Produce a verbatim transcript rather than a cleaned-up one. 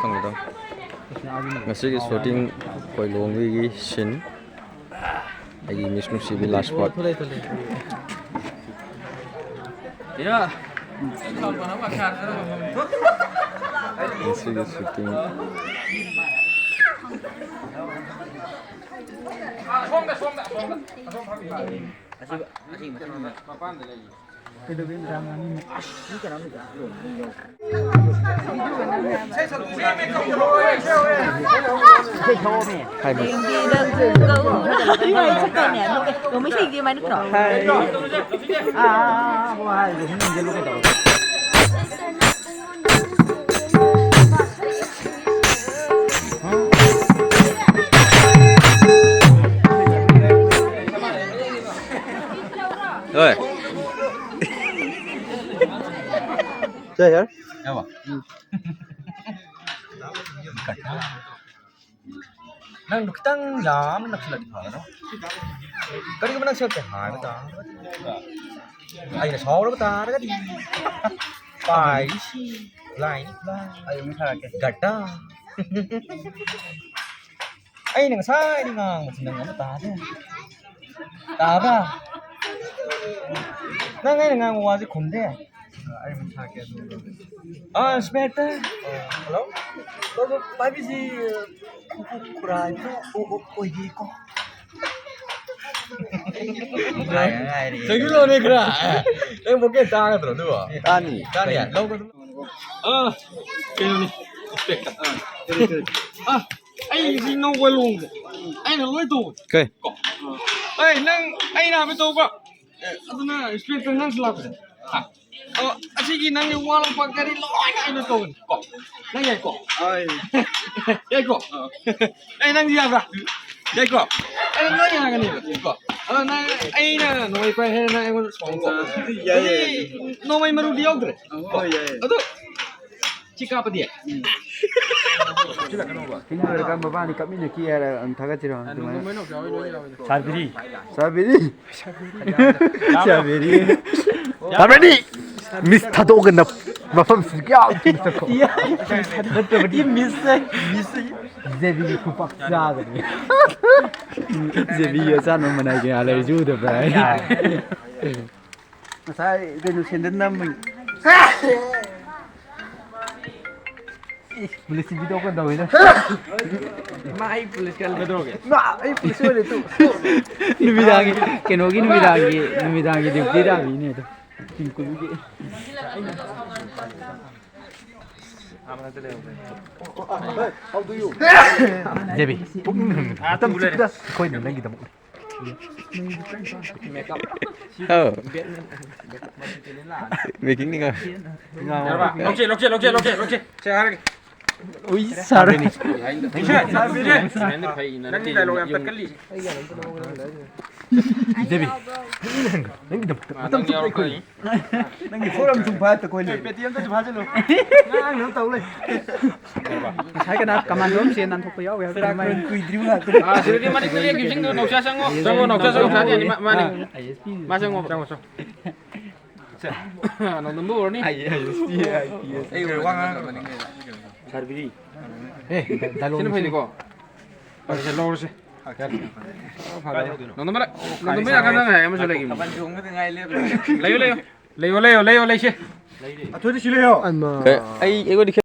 ꯈꯪꯕꯗꯣ꯫ ꯉꯁꯤꯒꯤ ꯁꯨꯇꯤꯡ ꯑꯩꯈꯣꯏ ꯂꯨꯍꯣꯡꯕꯒꯤ ꯁꯤꯟ꯫ ꯑꯩꯒꯤ ꯃꯤꯁ ꯅꯨꯡꯁꯤꯕꯤ ꯂꯥꯁ ꯄꯥꯔꯠ꯫ ꯉꯁꯤꯒꯤ ꯁꯨꯇꯤꯡ꯫ ꯍꯣꯏ꯫ ꯁꯦ, ꯌꯥꯔꯦ꯫ ꯌꯥꯔꯕꯣ? ꯅꯪꯗꯣ ꯈꯤꯇꯪ ꯌꯥꯝꯅ ꯅꯛꯁꯤꯜꯂꯗꯤ ꯐꯒꯗꯕ꯫ ꯀꯔꯤꯒꯨꯝꯕ ꯅꯪ ꯁꯦꯞꯇ ꯍꯥꯏꯕ ꯇꯥꯔꯒꯗꯤ, ꯑꯩꯅ ꯁꯥꯎꯔꯕ ꯇꯥꯔꯒꯗꯤ, ꯄꯥꯏꯁꯤ ꯂꯥꯏꯅꯤ, ꯂꯥꯏ꯫ ꯑꯩ ꯑꯃꯨꯛ ꯊꯥꯔꯛꯀꯦ꯫ ꯒꯇꯥ꯫ ꯑꯩꯅ ꯉꯁꯥꯏꯗꯤ ꯉꯥꯡꯕꯁꯤ ꯅꯪ ꯑꯃ ꯇꯥꯗꯦ꯫ ꯇꯥꯕ꯭ꯔꯥ? ꯅꯪ ꯑꯩꯅ ꯉꯥꯡꯕ ꯋꯥꯁꯦ ꯈꯨꯝꯗꯦ꯫ ꯑꯩ ꯑꯃꯨꯛ ꯊꯥꯔꯛꯀꯦ ꯑꯗꯨꯒ꯫ ꯑꯥ, ꯏꯟꯁꯄꯦꯛꯇꯔ꯫ ꯑꯥ, ꯍꯜꯂꯣ? ꯄꯥꯏꯕꯤꯁꯤ, ꯈꯨ-, ꯈꯨ-, ꯈꯨꯔꯥꯏꯗꯣ ꯑꯣ-, ꯑꯣ-, ꯑꯣꯏꯒꯦꯀꯣ꯫ ꯉꯥꯏꯔꯦ, ꯉꯥꯏꯔꯦ꯫ ꯆꯪꯁꯤꯜꯂꯣꯅꯦ ꯈꯔ꯫ ꯑꯦ, ꯅꯪ ꯚꯣꯀꯦꯜ ꯇꯥꯒꯗ꯭ꯔꯣ ꯑꯗꯨꯕꯣ? ꯇꯥꯅꯤ꯫ ꯇꯥꯅꯤ, ꯂꯧꯒꯗ꯭ꯔꯣ? ꯑꯥ, ꯀꯩꯅꯣꯅꯤ, ꯏꯟꯁꯄꯦꯛꯇꯔ꯫ ꯑꯥ, ꯀꯔꯤ, ꯀꯔꯤ? ꯑꯥ, ꯑꯩꯁꯤ ꯅꯧꯕ ꯂꯨꯍꯣꯡꯕ꯫ ꯑꯩꯅ ꯂꯣꯏ ꯇꯧꯕ꯫ ꯀꯩ? ꯀꯣ꯫ ꯑꯩ, ꯅꯪ, ꯑꯩꯅ ꯍꯥꯏꯕ ꯇꯧꯕ꯫ ꯑꯦ, ꯑꯗꯨꯅ ꯏꯟꯁꯄꯦꯛꯇꯔ ꯅꯪꯁꯨ ꯂꯥꯛꯄꯁꯦ꯫ ꯍꯥ? ꯑꯣ, ꯑꯁꯤꯒꯤ ꯅꯪꯒꯤ ꯋꯥ ꯂꯧꯕ ꯀꯔꯤ ꯂꯣꯏꯅ ꯑꯩꯅ ꯇꯧꯒꯅꯤ꯫ ꯀꯣ꯫ ꯅꯪ ꯌꯥꯏꯀꯣ? ꯍꯣꯏ꯫ ꯌꯥꯏꯀꯣ? ꯑꯥ꯫ ꯑꯩ ꯅꯪꯗꯤ ꯌꯥꯕ꯭ꯔꯥ? ꯌꯥꯏꯀꯣ? ꯑꯩ ꯅꯪ ꯌꯥꯒꯅꯤ꯫ ꯀꯣ꯫ ꯑꯗꯣ ꯅꯪ, ꯑꯩꯅ ꯅꯣꯡꯃꯩ ꯄꯥꯏ ꯍꯥꯏꯅ ꯅꯪ ꯑꯩꯉꯣꯟꯗ ꯁꯥꯎꯀꯣ꯫ ꯌꯥꯏ, ꯌꯥꯏ, ꯌꯥꯏ꯫ ꯅꯣꯡꯃꯩ ꯃꯔꯨꯗꯤ ꯌꯥꯎꯗ꯭ꯔꯦ꯫ ꯍꯣꯏ, ꯌꯥꯏ, ꯌꯥꯏ꯫ ꯑꯗꯣ ꯁꯤ ꯀꯥꯞꯄꯗꯤ? ꯎꯝ꯫ ꯁꯤ ꯂꯣꯏꯔꯒ ꯃꯕꯥꯅꯤ ꯀꯞꯃꯤꯟꯅꯈꯤ ꯍꯥꯏꯔ ꯑꯗꯨꯝ ꯊꯥꯒꯠꯁꯤꯔꯣ? ꯑꯗꯨꯃꯥꯏꯅ꯫ ꯁꯥꯕꯤꯔꯤ꯫ ꯁꯥꯕꯤꯔꯤ꯫ ꯁꯥꯕꯤꯔꯤ꯫ ꯁꯥꯕꯤꯔꯤ꯫ ꯃꯤꯁ ꯊꯥꯗꯣꯛꯑꯒ ꯅꯞ-, ꯃꯐꯝꯁꯤ ꯀꯌꯥꯝ ꯊꯨꯅ ꯆꯠꯈ꯭ꯔꯣ꯫ ꯅꯠꯇ꯭ꯔꯕꯗꯤ ꯃꯤꯁꯁꯦ, ꯃꯤꯁꯁꯦ꯫ ꯖꯦꯕꯤꯒꯤ ꯈꯨꯄꯥꯛ ꯆꯥꯒꯅꯤ꯫ ꯖꯦꯕꯤ ꯑꯆꯥꯟꯕ ꯃꯅꯥꯏ ꯀꯌꯥ ꯂꯩꯔꯁꯨ ꯎꯗꯕ꯭ꯔꯥ? ꯉꯁꯥꯏ ꯀꯩꯅꯣ ꯁꯦꯟꯗꯟ ꯅꯝꯕꯅꯤ꯫ ꯏꯁ, ꯄꯨꯂꯤꯁꯁꯤ ꯚꯤꯗꯤꯑꯣ ꯀꯣꯜ ꯇꯧꯋꯤꯗ꯫ ꯃꯥ ꯑꯩ ꯄꯨꯂꯤꯁ ꯀꯜꯂꯦ꯫ ꯀꯩꯗꯧꯔꯒꯦ? ꯃꯥ ꯑꯩ ꯄꯨꯂꯤꯁ ꯑꯣꯏꯔꯦ ꯇꯨ꯫ ꯅꯨꯃꯤꯗꯥꯡꯒꯤ, ꯀꯩꯅꯣꯒꯤ ꯅꯨꯃꯤꯗꯥꯡꯒꯤ, ꯅꯨꯃꯤꯗꯥꯡꯒꯤ ꯗ꯭ꯌꯨꯇꯤ ꯇꯥꯕꯤꯅꯦ ꯑꯗꯣ꯫ ꯇꯤꯡꯀꯨꯒꯤ꯫ ꯖꯦꯕꯤ, ꯄꯨꯛꯅꯤꯡ ꯍꯟꯕꯗ ꯃꯇꯝ ꯆꯨꯞꯄꯗ ꯑꯩꯈꯣꯏꯅ ꯅꯪꯒꯤꯗꯃꯛ꯫ ꯑꯧ꯫ ꯃꯦꯀꯤꯡꯅꯤ ꯀꯣ꯫ ꯂꯧꯁꯦ, ꯂꯧꯁꯦ, ꯂꯧꯁꯦ, ꯂꯧꯁꯦ, ꯂꯧꯁꯦ꯫ ꯁꯦ, ꯍꯥꯏꯔꯒꯦ꯫ ꯎꯏ, ꯁꯥꯔꯦ꯫ ꯅꯪꯒꯤ ꯗꯥꯏꯂꯣꯒ ꯌꯥꯝ ꯇꯠꯀꯜꯂꯤ꯫ ꯖꯦꯕꯤ, ꯅꯪꯒꯤꯗꯃꯛꯇ ꯃꯇꯝ ꯆꯨꯞꯄ ꯑꯩꯈꯣꯏ꯫ ꯅꯪꯒꯤ ꯐꯣꯔꯝ ꯁꯨꯝ ꯐꯥꯠꯇ ꯀꯣꯏ ꯂꯩ꯫ ꯄꯦꯇꯤ ꯑꯝꯇꯁꯨ ꯐꯥꯖꯤꯜꯂꯨ꯫ ꯉꯔꯥꯡ ꯅꯪ ꯇꯧ ꯂꯩ꯫ ꯉꯁꯥꯏ ꯀꯅꯥ ꯀꯃꯥꯟꯗꯣ ꯑꯃ ꯆꯦꯟ ꯅꯥꯟꯊꯣꯛꯄ ꯌꯥꯎꯈ꯭ꯔꯦ ꯍꯥꯏꯕ ꯆꯨꯔꯥꯀꯔꯟ ꯀꯨꯏꯗ꯭ꯔꯤꯕ ꯉꯥꯛꯇꯅꯤ꯫ ꯑꯥ, ꯁꯤꯗꯗꯤ ꯃꯅꯤꯄꯨꯔ ꯂꯦꯛꯈꯤꯕꯁꯤꯡꯗꯣ ꯅꯥꯎꯆꯥ ꯆꯪꯉꯣ꯫ ꯆꯪꯉꯣ, ꯅꯥꯎꯆꯥ ꯆꯪꯉꯣ, ꯁꯥꯗꯤ ꯌꯥꯅꯤ꯫ ꯃꯥ-, ꯃꯥꯅꯦ꯫ ꯃꯥ ꯆꯪꯉꯣ꯫ ꯆꯪꯉꯣ, ꯆꯪꯉꯣ꯫ ꯅꯣꯡꯗꯝꯕ ꯑꯣꯏꯔꯅꯤ꯫ ꯑꯩ, ꯑꯩ, ꯑꯩ, ꯑꯩ ꯋꯥ ꯉꯥꯡꯉꯛꯀꯅꯨ꯫ ꯁꯥꯔꯕꯤꯔꯤ꯫ ꯑꯦ, ꯗꯥꯏꯂꯣꯛ ꯁꯤꯅ ꯐꯩꯅꯤꯀꯣ꯫ ꯄꯩꯁꯥ ꯂꯧꯔꯁꯦ꯫ ꯅꯣꯡꯗꯝꯕ ꯂꯥꯛ-, ꯅꯣꯡꯗꯝꯕ ꯂꯥꯛꯀꯥꯟꯗ ꯉꯥꯏ ꯑꯃꯁꯨ ꯂꯩꯈꯤꯕꯅꯤ꯫ ꯂꯩꯌꯣ, ꯂꯩꯌꯣ꯫ ꯂꯩꯌꯣ, ꯂꯩꯌꯣ, ꯂꯩꯌꯣ, ꯂꯩꯁꯦ꯫ ꯑꯊꯣꯏꯗꯤ ꯁꯤ ꯂꯩꯌꯣ꯫ ꯑꯩ, ꯑꯩꯉꯣꯟꯗ